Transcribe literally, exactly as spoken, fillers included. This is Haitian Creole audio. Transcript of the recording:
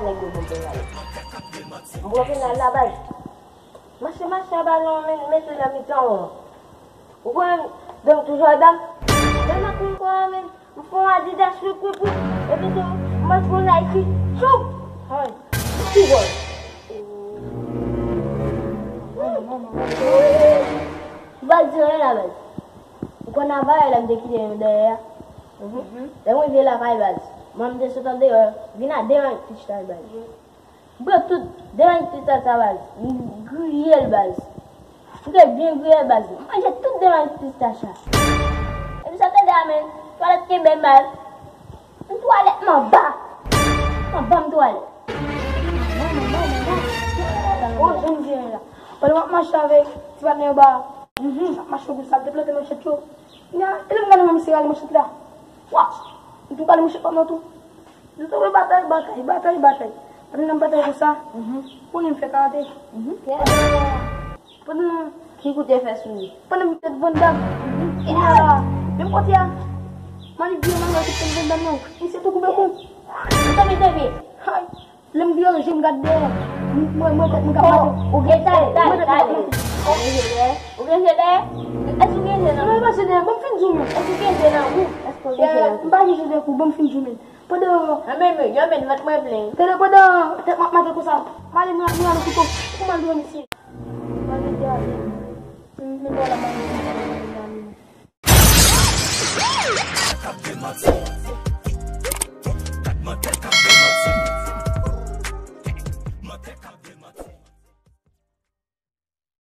Nèg yo bon pènal. M pran pènal la, baz. Mache, mache a balon an, men, mete nan mitan an. Ou konnen, donk, tou Jòdan. Men m ap pran kò a, men. M fè yon Adidas, wip, wip, wip. Epi tou, m ap pran Nike. Choup! Hay. Ti gòl. Baz, di anyen la, baz. Ou konn avanyè la m te kite yo dèyè a? Lè m rive lakay, baz, mwen m te sot andeyò, vin a devan pistach, baz. M pran tout devan pistach sa, baz. M griye l, baz. M te byen griye l, baz. M manje tout devan pistach la. Epi sa tande a, men, twalèt kenbe m, baz. M twalèt m anba. M anba m twalèt. Manman, manman, manman. O, jan m di la. Pandan m ap mache avèk ti patnè yo ba. M ap mache konsa, l te plante manchèt yo. Nya, e lè m gade mwen, misye rale manchèt la. Wa! M tou rale manchèt pa m nan tou. Yo te wè batay, batay, batay, batay. Pandan n ap batay konsa, konnen m fè karate. Pandan ki kout yo fè sou li? Pandan m te vandam. Nya, menm kote a, m ale vire m al wè kote vandam nan. Misye tou koube kou. Ou tonbe, tonbe. Hay. Lè m vire je m gade dèyè, m wè mwen tèt mwen k ap mate. Ou gen talè, talè, talè. Ou gen je dèyè? Ou gen je dèyè? Èske ou gen je nan? Non, m pa je dèyè, ban m fin di w, men. Èske ou gen je nan ou? Èske ou gen je nan ou? M pa gen je dèyè kou, ban m fin di w, men. Pandan. Anben, men, yo, men, vant mwen plen. Tande, pandan tèt m ap mate konsa, m ale, m ale, m ale kouto pou m al dòmi, mesye. M ale dèyè, men. M vin wè la, m ale.